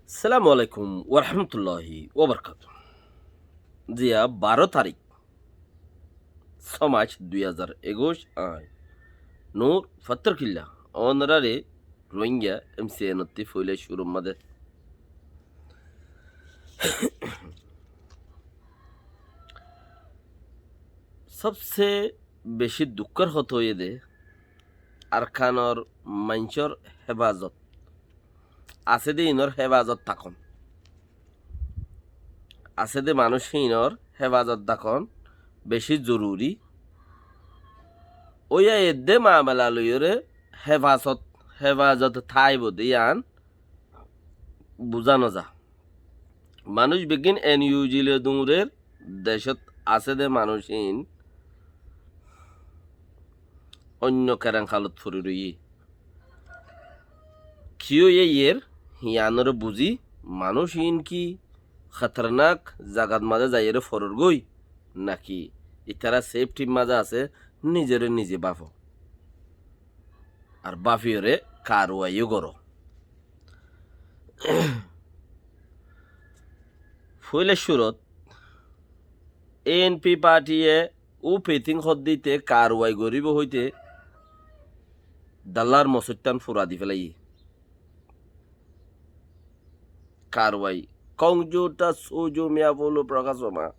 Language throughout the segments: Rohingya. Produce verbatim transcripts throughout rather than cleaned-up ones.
Assalamu alaikum warahmatulláhi wabarakátuhu. Ziya, baró tarík, só mac, dui házar ekuic, añí Nur Fattor Killa, ónorare Rohingya M C N ottú foila cúrur mazé sobse beci dukkór hotá óiye dé, Arkanor maincór hefazot asé dé, inor hefazot tákon. Asé dé manúic, inor hefazot tákon beci zoruri. Óiya edde mamela loiyóre hefazot, hefazot táibo dé yián buzá no za. Manúic beggín N U G loi duñrer, decót asé dé manúic ín oinno kereng halot fori roiyé. Ki óiye iyér, yiánoré buzí, manúic ín ki khatarnak zagat mazé zaiyóre foror goi, naki itará sefthir mazé asé, nizoré nize báfo. Ar báfiyóre karwai yó goró. Foila cúrot A N P partiye U P T hoddíte karwai goríbo hoité dallar mosoittán fura di félaiye. Karwai. Kongjuta sóuju miya folo prokas oma.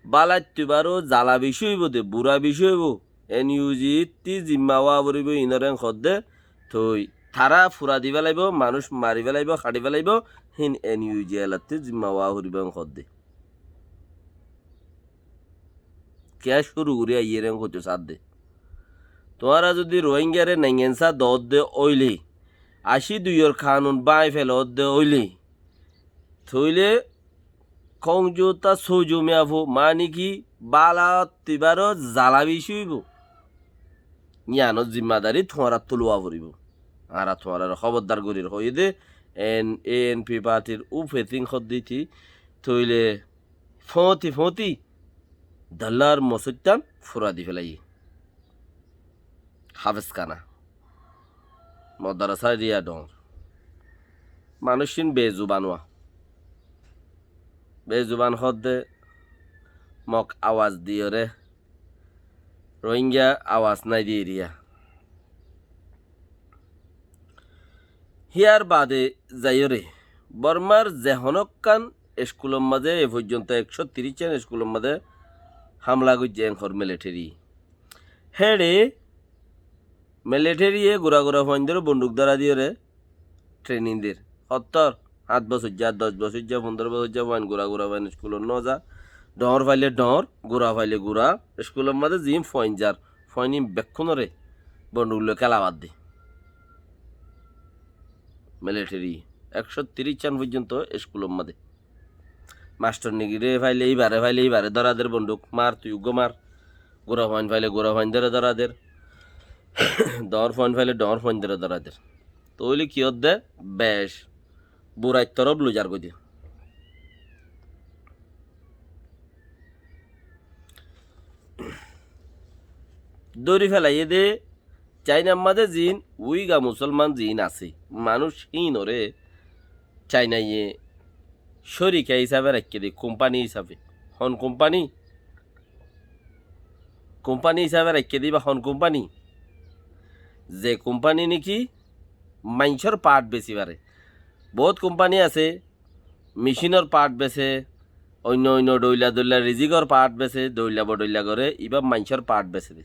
Bálattú baró zala beci óibo dé, bura beci óibo. N U G ttu zimma wá foribó, inore hoddé. Toi tará fura di félaibo, manúic mari félaibo, haçi félaibo, hín N U G elattú zimma wá foribó hoddé. Kiyá cúru gorí aiyér en hoitó sadde. Tuáñra zodi Rohingyare naingensa doódde óile, ací duiyor kanun báñgi felódde óile, tóile kongjuta sóuju miyafu, mani ki, bála tibaró zala beci óibo. Yiánor zimmadari tuáñrattú luwa foribó. Añára tuáñrare hóbordar gorir hoiyé dé, en, A N P partir U P T hoddíti, tóile fóñti fóñti dallar mosoittán fura di félaiye. Háfezkána, modarasa eriya dhoóñr. Manúiccín bezuban wá. Bezuban hoódde mok awaz diyoré, Rohingya awaz nái di eriya. Híyar baade zaiyóre Bormar ze honókkan eskulor mazé e foijjonto ekcó tiríc cán eskulor mazé hámla goijjé enkor militeri. Héçe militeri ye gura gura fuaindóre bonduk dóra diyoré trening der. Hottór háñt bosóijja, doc bosóijja, fundóro bosóijja fuain gura gura fuain eskulot no za. Dhoóñr faile dhoóñr, gura faile gura. Eskulor mazé ziín fuain zar, fuain ín bekkúnoré bonduk loi kélabar de. Militeri ekcó tiríc cán foijjonto eskulor mazé. Mastorni gíre faile íbaré, faile íbaré dóra der bonduk, mar, tui uggúa mar. Gura fuain faile gura fuaindóre dóra der. Dhoóñr fuain faile dhoóñr fuaindóre dóra der. Tóile ki ódde? Bec burair torof loi zar goi de. Dóri félaiye dé, Cainar mazé ziín Uiga musolman ziín asé, manúic híinoré Cainaye córika hísabe raikké dé, kumpani hísabe. Hon kumpani? Kumpani hísabe raikké dé íba hon kumpani? Ze kumpani néki maincór paáth besi fare. Boóut kumpani asé, micínor paáth bese, oinno oinno dhoilla dhoilla rizikor paáth bese, dhoilla bodhoilla goré, ibá maincór paáth bese dé.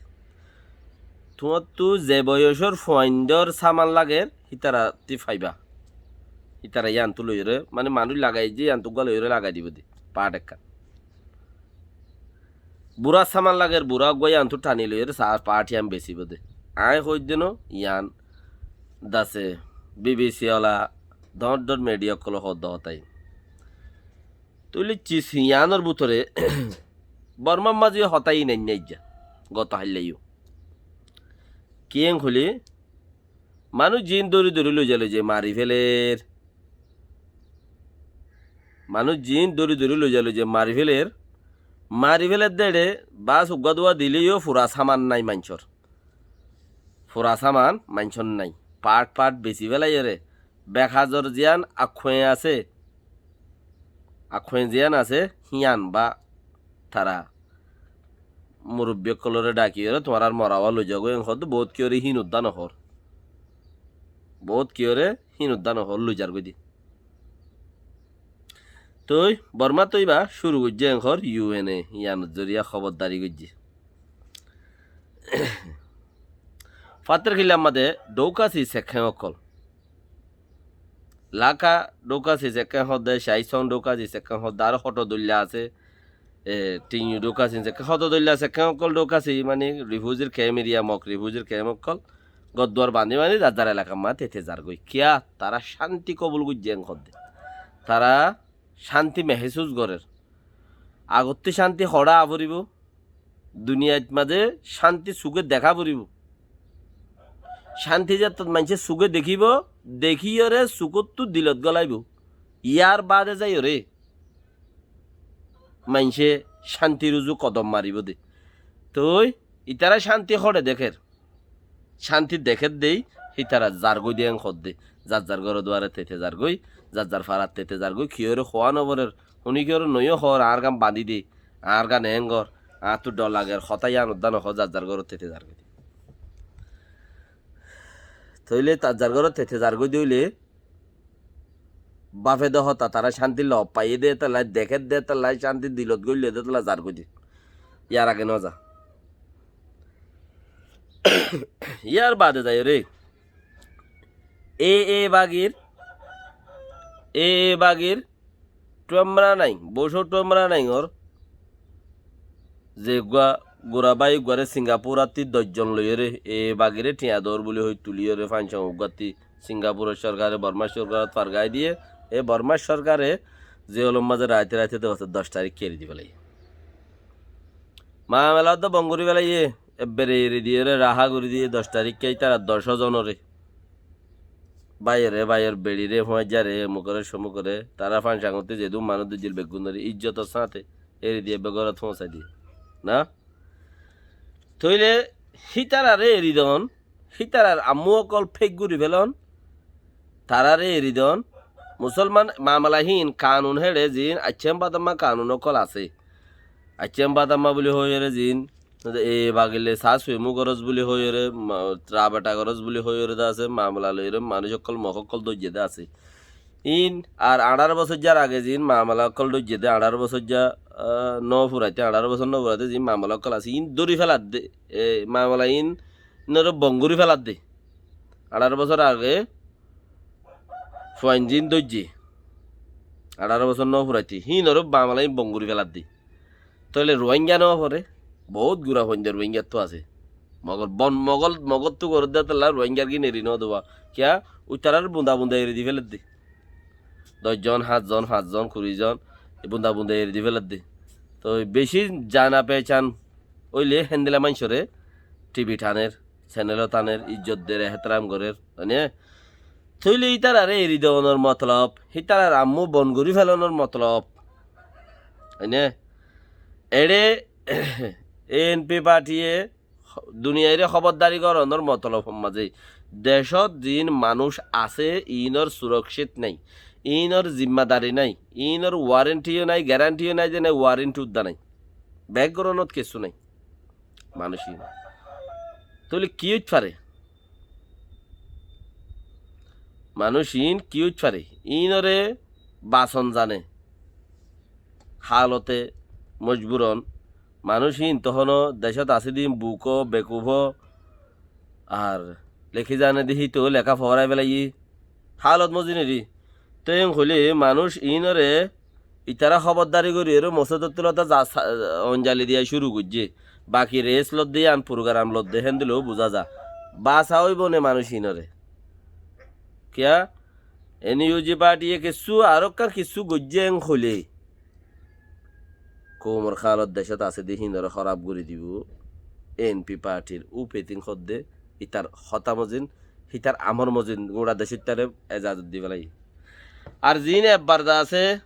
Tuáñttú ze boyosór fuaindór saman lager, hítarattú faiba. Hítara yíanttú loiyóre, mane manúic lagai ze yíanttú uggúa loiyóre lagai dibou dé, paáth ekkán. Burá saman lager, burá uggúa yíanttú thani loiyóre sa-, paáth yían besibou dé. Aññí hoóidde no, yían dase B B C ola dhoóñr dhoóñr midiya ókkole hoódde hotá iín. Tóile cis yiánor bútore Bormar mazé yó hotá iín ainná aijja, goto háilla yó. Kiyén hoilé, manúic ziín dóri dóri loiza loiza mari féler, manúic ziín dóri dóri loiza loiza mari féler, mari féler dé eçé bas uggúa duwá dilé yó fura saman nái maincór. Fura saman maincór nái. Paáth paáth besi félaiyóre, bekazor ziyán akkuañi asé, Akfuain ziyán asé, híyan ba tara murubbi ókkolóre dhakiyóre, tuáñrár morawá loizagói, en hoódde boóut kiyóre híin uddá nohór. Boóut kiyóre híin uddá nohór, loizargói de. Toi Bormát íba cúru goijjé, en hoór U N A, híyanor zoriya hóbordari goijjé. Fátterkillar mazé dhóukasi sekkén ókkol. Laka dhóukasi sekkén hoódde, Caisong dhóukasi sekkén hoódde, aró hoto dóilla asé, e, Tiñu dhóukasi sekkén, hoto dóilla sekkén ókkol dhóukasi, mani rifúzir kemp eriya, Mok rifúzir kemp ókkol, gór duar bañdí bañdí zar zar elakar mazé tete zargói. Kiyá? Tará cánti kobul goijjé en hoódde. Tará cánti mehesús gorér. Agottú cánti hoçé aá foribó, duniyait mazé cánti suke deká foribó. Cánti zettót maincé suke dekíbo, dekíyoré sukóttu dilot golaibó. Yar baade zaiyoré maincé cántir uzu kodom maribó de. Toi itará cánti hoçé dekér? Cánti dekér dé, hítara zargói de en hoódde. Zar zar góror duare tete zargói, zar zar farat tete zargói, kiyóre hoá noforér, hone kiyóre noiyó hoór, añár gán bañdí de, añár gán eéng gor, añáttu dhor lager, hotá yían uddá nohoór, zar zar góror tete zargói de. Tóile zar zar góror tete zargói de óile, báfe de hotá, tará cánti lob faiyé de étalla, dekér de étalla, cánti dilot góille de étalla zargói de. Yar age noza. Yar baade zaiyoré, e, e bagir, e, e bagir, Tuamra Naing, Bosó Tuamra Naingor, ze eggúa gura bái eggúare Singapur attí doc zon loiyóre, e bagiré thiañ doór buli hoi tuliyóre, Fañsong eggúattí Singapuror sorkare, Bormar sorkarot fargai diyé, e Bormar sorkare zeolor mazé raite raite de doc taríkka eri di felaiyé. Mamela de bon gorí felaiyé, ebbere eri diyóre raha gorí diyé, doc taríkka ítara doc zonoré. Báiyore, báiyor beçire, fuañijjare, emukore, somukore, tará Fañsangottí zedún manúic dóijjil beggúnoré ijjotor sáñte eri diyé, ebbe górot foóñsai diyé. Na? Tóile hítararé eri don, hítarar ammú ókkol fek gorí felon, taráre eri don. Musolman mamela híin kanun héçe ziín aiccám badamma kanun ókkol asé. Aiccám badamma buli hoiyóre ziín, e bagile sá suemú goros buli hoiyóre, ma-, rabeta goros buli hoiyóre de asé, mamela loiyóre manúic ókkol, mok ókkol dóijje de asé. Iín ar añçáro bosóijjar age ziín mamela ókkol dóijje de, añçáro bosóijja, ah, no furaite, añçáro bosór no furaite ziín mamela ókkol asé, iín dóri feladde, e, mamela iín, iínoré bon gorí feladde. Añçáro bosór age fuain ziín dóijje, añçáro bosór no furaite, híinoré mamela iín bon gorí feladde. Tóile Ruáingga no foré, boóut gura fuain de Ruáinggattu asé. Mogol, bon mogol, mogottú gorédde tolla Ruáinggar gín eri no dóba. Kiyá? Uitarár bunda bunda eri di féledde. Doc zon, háñt zon, fañs zon, kuri zon, e bunda bunda eri di féledde. Toi bicí zana pecán óile héndilla maincóre tibi thaner, senelot aner, ijjot der, ehteram gorer, óine? Tóile ítararé eri donor motolob, ítarar ammú bon gorí felonor motolob, óine? Eçé E N P partiye duniyairé hóbordari goronor motolob hommazé. Decót ziín manúic asé, iínor surokcit nái, iínor zimmadari nái, iínor warenthiyo nái, geranthiyo nái, de nái warenthiyo udda nái. Bekgorondot kessú nái. Manúic iín. Tóile ki óit fare? Manúic iín ki óit fare? Iínoré bason zane. Halote mojburon. Manúic iín tohóno decót asé de iín buk ó, bekuf ó, ar lekí zane de híto leká foórai felaiyé. Halot mozin eri. Te en hoilé manúic iínoré itará hóbordari gorí ere mosódottú lota za-, sa-, onjali diya cúru goijjé. Baki res lodde yían purgaram lodde héndilla buzá za. Basa óibo né manúic iínoré? Kiyá? N U G partiye kessú arókkan kessú goijjé en hoilé koumor hálot decót asé de híinoré hóraf gorí dibou. N P partir upetin hoódde, ítar hotá mozin, hítar amor mozin, guñça decóttaré ezazot di félaiye. Ar ziín ebbar de asé,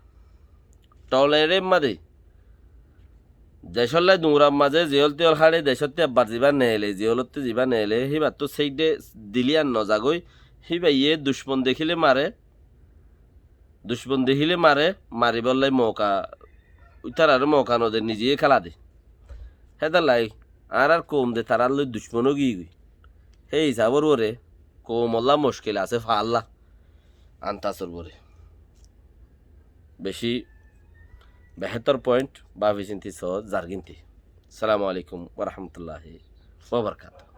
tolere mazé, decólla duñrar mazé, zeyól teyól háçe, decótte ebbar zibá neele, zeyólotte zibá neele, híbattú seidde dili ar nozagói, híbaye ducmon dekíle mare, Ducmon dehíle mare, maribálla mouka, ítararé mouka node, nize kéla de. Hétolla añárar koum de tarár loi ducmon ói giyói. Hé hísabor uore koumolla muckil asé faálla. Antasor uore beci behétor point, báfi sinti soó zargínti. Assalamu alaikum wa rahmatullahi wa barakatuhu.